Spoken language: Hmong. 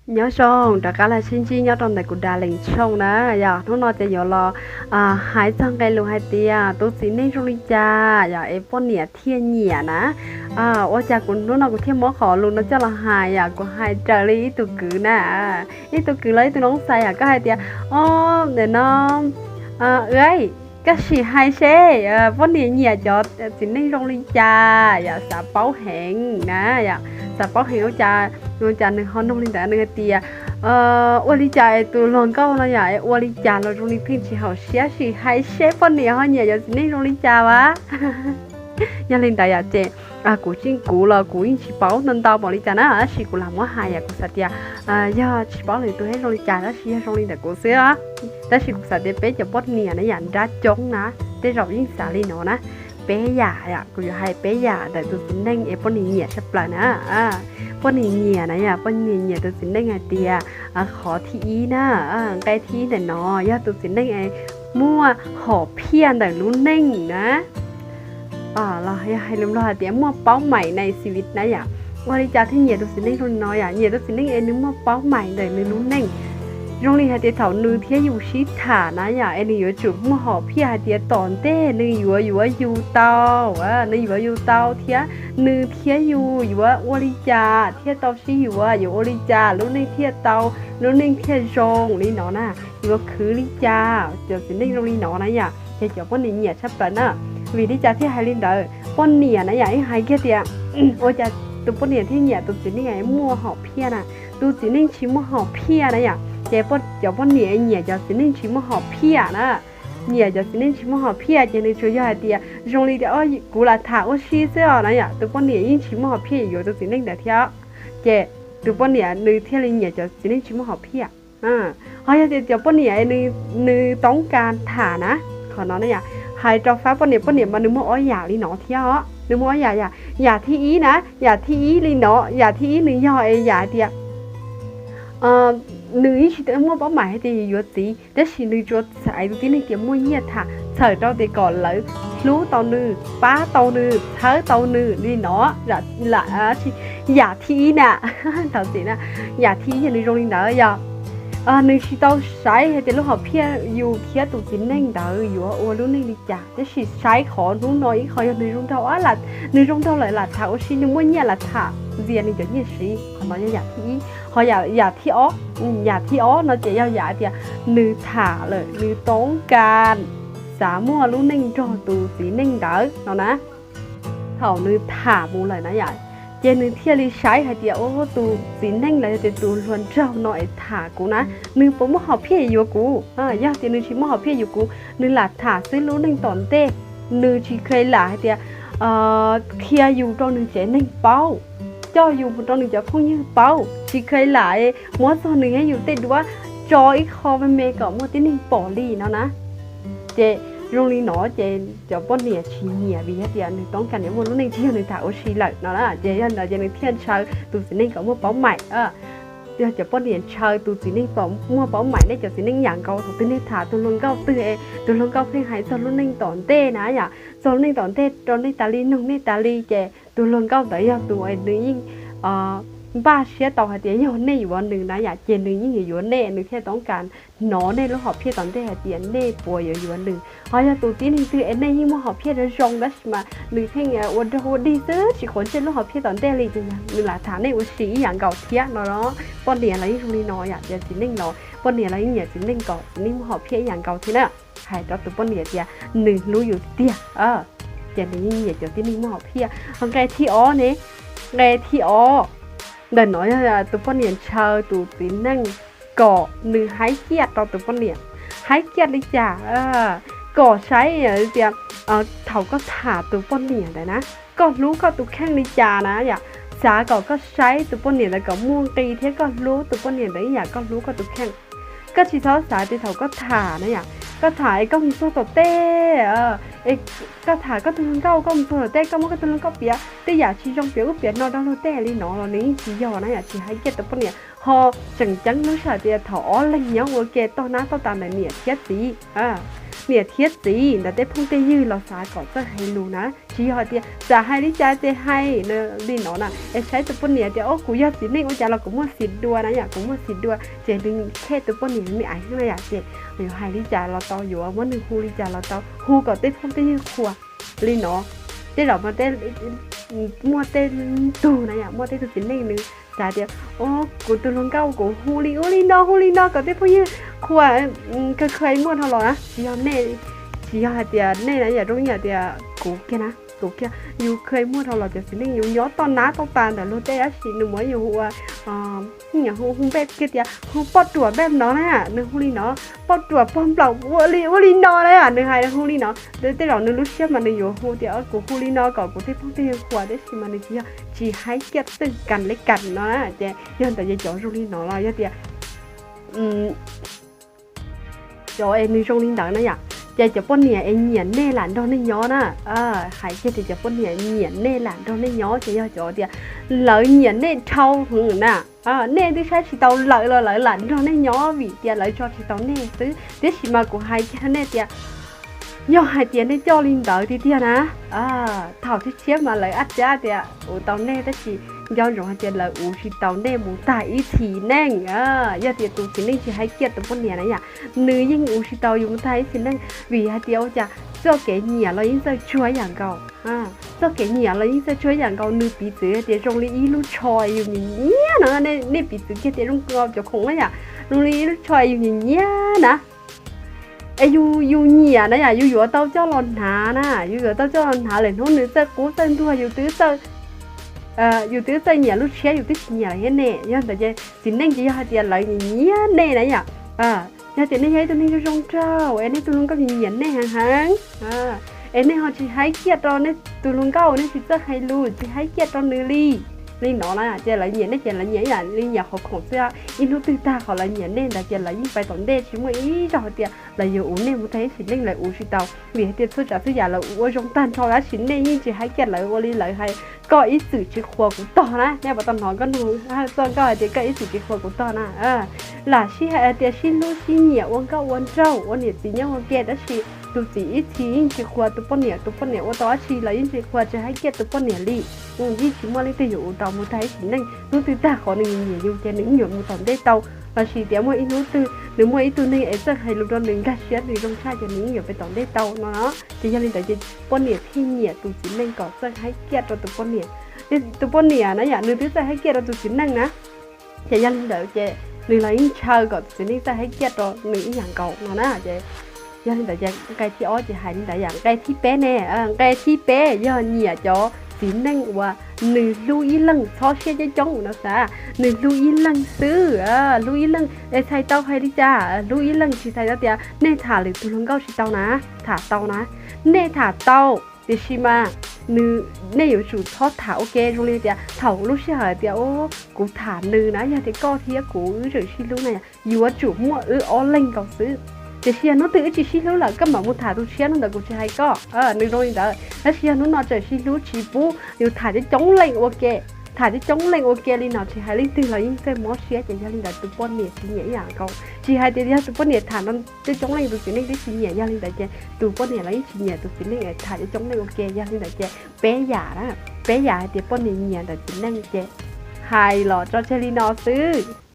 Nyob zoo, rov qab los sib ntsib nyob rau ntawm kuv Dalees Tshooj na. Yog hnub no ces yuav los hais txog nqe lus hais tias tus txiv neej zoo li cas yog es poj niam thiaj nyiam na. Ua cas kuv hnub no kuv thiaj muab qhov lus no coj los hais yom, kuv hais raws li ib tug kwv na, ib tug kwv los ib tug noob xais yom, koj hais tias, o, ntawm no, koj sim hais seb poj niam nyiam cov txiv neej zoo li cas yom, xav paub heev na yom, xav paub heev ua cas, ua cas nws ho nug li ntawd, nws hais tias, ua li cas es tus hluas nkauj no yom, ua li cas los zoo li pheej tsis haum siab, sim hais seb poj niam ho nyiam cov txiv neej zoo li cas as. Yog li ntawd yom ces kuv tseem, kuv los kuv yeej tsis paub ntau ntau npaum li cas na, tab sis kuv lam muab hais yom, kuv xav tias yog tsis paub lwm tus thiab zoo li cas, tab sis yog zoo li ntawm kuv xwb. Tab sis kuv xav tias peb cov poj niam na yom, nrab coob na, tej zaum yeej xav li no na. Peb yam yom, kuv yuav hais peb yam ntawm tus txiv neej es poj niam nyiam tshaj plaws na. Poj niam nyiam na yom, poj niam nyiam tus txiv neej hais tias, qhov thib ib na, nqe thib ib ntawm no yog tus txiv neej es muaj hom phiaj ntawm lub neej na. Los yog hais lus Nplog hais tias muaj paub mais nees xi vij na yom. Ua li cas thiaj nyiam tus txiv neej zoo li no yom? Nyiam tus txiv neej es nws muaj paub mais ntawm nws lub neej. Zoo li hais tias thaum nws thiab yus sib tham na yom, es nws yuav tsum muaj hom phiaj hais tias tom ntej nws yuav yuav yus tau, nws yuav yus tau thiab nws thiab yus yuav ua li cas thiaj tau sib yuav, yuav ua li cas lub neej thiaj tau, lub neej thiaj zoo li no na, yuav khwv li cas, cov txiv neej zoo li no na yom, ces cov poj niam nyiam tshaj plaws na. Vim li cas thiaj hais li ntawd? Poj niam na yom, yeej hais kiag tias ua cas tus poj niam thiaj nyiam tus txiv neej muaj hom phiaj na. Tus txiv neej tsis muaj hom phiaj na yom, ces cov poj niam nyiam cov txiv neej tsis muaj hom phiaj na. Nyiam cov txiv neej tsis muaj hom phiaj ces nws tsuas yog hais tias zoo li tias kuv lam tham ua si xwb os na yom, tus poj niam yeej tsis muaj hom phiaj yuav tus txiv neej ntawd thiab, ces tus poj niam nws thiaj li nyiam cov txiv neej tsis muaj hom phiaj. Ho yog tias cov poj niam nws toob kas tham na, qhov no na yom, hais rau fab poj niam, poj niam mas nws muaj ob yam li no thiab os, nws muaj ob yam, yam, yam thib ib na, yam thib ib li no, yam thib ib nws yog es yam hais tias nws yeej tsis muaj paub mais hais tias yuav txiv, tab sis nws tsuas xaiv tus tib neeg tias muaj nyiaj tham txhawm rau tias kom lawv hlub tau nws, pab tau nws, txhawb tau nws li no. Yam thib ib na, thov txim na, yam thib ib yog nws zoo li ntawd yog nws tsis tau saib hais tias lub hom phiaj yus thiab tus txiv neej ntawd yuav ua lub neej li cas, tab sis saib qhov hnub no ib qho yog nws zoo nraug, nws zoo nraug lawm lam tham ua si, nws muaj nyiaj lam tham ntxias nws cov nyiaj siv, qhov no yog yam thib ib. Ho yam thib ob, yam thib ob no ces yog yam tias nws tham lawm nws toob kas xav muaj lub neej nrog tus txiv neej ntawd no na. Thaum nws tham mus lawm na yom, ces nws thiaj li saib hais tias tus txiv neej los yog tias tus hluas nraug no es tham kuv na, nws puas muaj hom phiaj yuav kuv? Yog tias nws tsis muaj hom phiaj yuav kuv, nws lam tham xwb lub neej tom ntej, nws tsis kheev lam hais tias qhia yus rau nws tsev neeg paub, coj yus mus rau nws cov phooj ywg paub, tsis kheev lam muab txog nws thiab yus tej duab tso ib qho me me kom muaj tib neeg pom li no na. Ces zoo li no ces cov poj niam tsis nyiam vim hais tias nws toob kas niam muaj lub neej tsis yog nws tham ua si lawm no na, ces yog ntawd ces nws thiaj ntshaw tus txiv neej kom muaj paub mais. Yog cov poj niam ntshaw tus txiv neej kom muaj paub mais, nej cov txiv neej yam nkaus thaum twg nej tham tus hluas nkauj twg es tus hluas nkauj pheej hais txog lub neej tom ntej na yom, txog lub neej tom ntej rau nej tas li, nug nej tas li, ces tus hluas nkauj ntawd yog tus nws yeej npaj siab tau hais tias yog nej yuav nws na yom, ces nws yeej yuav yuav nej, nws thiaj toob kas hnov nej lub hom phiaj tom ntej hais tias nej puas yuav yuav nws. Ho yog tus tib neeg twg es nej yeej muaj hom phiaj zoo zoo tab sis mas nws pheej ua rog ua dig xwb tsis quav ntsej lub hom phiaj tom ntej li, ces nws lam tham nej ua si ib yam nkaus thiab no. Poj niam los yeej zoo li no yom, ces txiv neej los poj niam los yeej nyiam txiv neej kom txiv neej muaj hom phiaj ib yam nkaus thiab na. Hais rau tus poj niam tias nws hlub yus tiag, ces nws yeej nyiam cov tib neeg muaj hom phiaj. Ho nqe thib ob ne, nqe thib ob ntawm no yog tus poj niam ntshaw tus txiv neej kom nws haib kiaj rau tus poj niam. Haib kiaj li cas? Kom saib tias thaum koj tham tus poj niam ntawd na, koj hlub koj tus kheej li cas na yom. Xav kom koj saib tus poj niam ntawd kom muaj nqi thiab koj hlub tus poj niam ntawd ib yam koj hlub koj tus kheej. Koj tsis txhob xav tias thaum koj tham na yom, koj tham es koj mus txog tom tej, koj tham koj tus hluas nkauj, koj mus txog tom tej koj muab koj tus hluas nkauj piav tej yam tsis zoo, piav ub piav no rau luag tej li no los nws yeej tsis yog na yom, tsis haib kiaj tus poj niam. Ho tseem ceeb lub sij hawm tias thaum ob leeg nyob ua ke toj nab toj tas ntawm niam thiab txiv, niam thiab txiv ntawd tej phooj tej ywg los xav kom txawj hais lus na, tsis yog hais tias xav hais li cas ces hais li no na, es saib tus poj niam tias o kuv yog txiv neej ua cas los kuv muaj xim dua na yom, kuv muaj xim dua ces nws khej tus poj niam me ais na yom, ces yuav hais li cas los tau, yuav muab nws hu li cas los tau, hu kom tej phooj tej ywg qhuas li no. Tej zaum mas muaj tej tug na yom, muaj tej tug txiv neej nws xav tias o kuv tus hluas nkauj kuv hu li ub li no hu li no kom tej phooj ywg qhuas, kawg kawg muaj dhau los na, tsis yog nej, tsis yog hais tias nej na yom, zoo yam tias kuv kiag na, kuv kiag yus kawg muaj dhau los cov txiv neej yus nyob toj nab toj tas ntawm luag tej dab tsi nws muab yus hu ua hu, hu npe kiag tias hu poj ruam npe no na, nws hu li no, poj ruam pog nplaum ua li ua li no na, nws hais hu li no. Tej zaum nws lub siab mas nws yuav hu tias kuv hu li no kom kuv tej phooj tej ywg qhuas, tab sis mas nws tsis yog, tsis haib kiaj txwj kas li kas no na, ces yog ntawd ces cov zoo li no los yog tias cov es nws zoo li ntawd na yom, ces cov poj niam es nyiam nej lam nrog nej nyob na, hais kiag tias cov poj niam nyiam nej lam nrog nej nyob ces yog cov tias lawv nyiam nej dhau heev na. Nej twb saib tsis taus lawv los lawv lam nrog nej nyob vim tias lawv tso tsis tau nej xwb, tiam sis mas kuv hais kiag nej tias yog hais tias nej coj li ntawd tiag tiag na, thaum tshiab tshiab mas lawv ab tsi tias uv tau nej, tab sis nco ntsoov hais tias lawv uv tsis tau nej mus tag ib txhis neej. Yog tias tus txiv neej tsis haib kiaj tus poj niam na yom, nws yeej uv tsis tau yus mus tag ib txhis neej, vim hais tias ua cas txoj kev nyiam los yeej txawj tsuag ib yam nkaus. Txoj kev nyiam los yeej txawj tsuag ib yam nkaus, nws piv txwv tias zoo li ib lub tsho yus nyiam nyiam no, nej piv txwv kiag tias zoo li cov khoom na yom, zoo li ib lub tsho yus nyiam nyiam na, es yus, yus nyiam na yom, yus yuav tau coj los hnav na, yus yuav tau coj los hnav lawm hnub nws txawj qub txawj ntuag, yus twb txawj nyiam lub tshiab, yus twb tsis nyiam lawm thiab ne. Yog ntawd ces txiv neej ces yog hais tias lawv nyiam nyiam nej na yom, yog tias nej yog ib tug neeg zoo zoo nraug es nej tus hluas nkauj nyiam nyiam nej heev heev, es nej ho tsis haib kiaj rau nej tus hluas nkauj, nej tsis txawj hais lus tsis haib kiaj rau nws li, li no na ces lawv nyiam nej ces lawv nyiam ib yam li nyiam qhov khoom xwb. Ib hnub twg tag qhov lawv nyiam nej ntawd ces lawv yeej pais tom ntej, tsis muaj ib zaug hais tias lawv yuav uv nej mus tag ib sim neej, lawv uv tsis tau, vim hais tias txhua tsav txhua yam lawv ua zoo tag nrho, tab sis nej yeej tsis haib kiaj lawv ua li lawv hais, koj ib txwm tsis qhuas kuv tog na. Nej puas tau hnov koj nug txoj nkauj hais tias koj ib txwm tsis qhuas kuv tog na? Lam sib hais tias sib hlub sib nyiam ua nkauj ua nraug ua niam txiv nyob ua ke, tab sis tus txiv ib txhis yeej tsis qhuas tus poj niam, tus poj niam ua tau dab tsi los yeej tsis qhuas, tsis haib kiaj tus poj niam li. Yeej tsis muaj leej twg yuav uv tau mus tag ib sim neej. Hnub twg tag qhov nws nyiam yus ces nws yeej yuav mus tom ntej tau, lossis tias muaj ib hnub twg nws muaj ib tug neeg es txawj hais lus rau nws nkag siab nws zoo tshaj ces nws yeej yuav pais tom ntej tau no. Ces yog li ntawd ces poj niam thiaj nyiam tus txiv neej kom txawj haib kiaj rau tus poj niam. Tus poj niam na yom, nws twb txawj haib kiaj rau tus txiv neej na, ces yog li ntawd ces nws los yeej ntshaw kom tus txiv neej txawj haib kiaj rau nws ib yam nkaus no na. Ces yog li ntawd ces nqe thib ob ces hais li ntawd yom. Nqe thib peb ne, nqe thib peb yog nyiam cov txiv neej uas nws hlub ib leeg txhob siab coob coob no xav, nws hlub ib leeg xwb, hlub ib leeg es txhais tau hais li cas? Hlub ib leeg tsis txhais tau tias nej tham lwm tus hluas nkauj tsis tau na, tham tau na, nej tham tau, tiam sis mas nws, nej yuav tsum txhob tham ua ke zoo li tias thaum lub sij hawm tias kuv tham nws na, yog tias koj thiab kuv wb tseem sib hlub na, yuav tsum muaj wb ob leeg nkaus xwb. Tiam sis yog hnub twg wb tsis sib hlub lawm koj mam mus tham tus tshiab, hnub ntawd kuv tsis hais koj, nws zoo li ntawd. Tab sis yog hnub no tseem sib hlub tsis pub yus tham coob coob leej ua ke, tham coob coob leej ua ke li no tsis hais leej twg los yeej txawj mob siab. Ces yog li ntawd tus poj niam tsis nyiam ib yam nkaus, tsis hais tias yog tus poj niam tham no coob coob leej tus txiv neej twb tsis nyiam. Yog li ntawd ces tus poj niam los yeej tsis nyiam tus txiv neej tham coob coob leej ua ke. Yog li ntawd ces peb yam na, peb yam hais tias poj niam nyiam ntawm txiv neej ces hais los tso tseg li no xwb.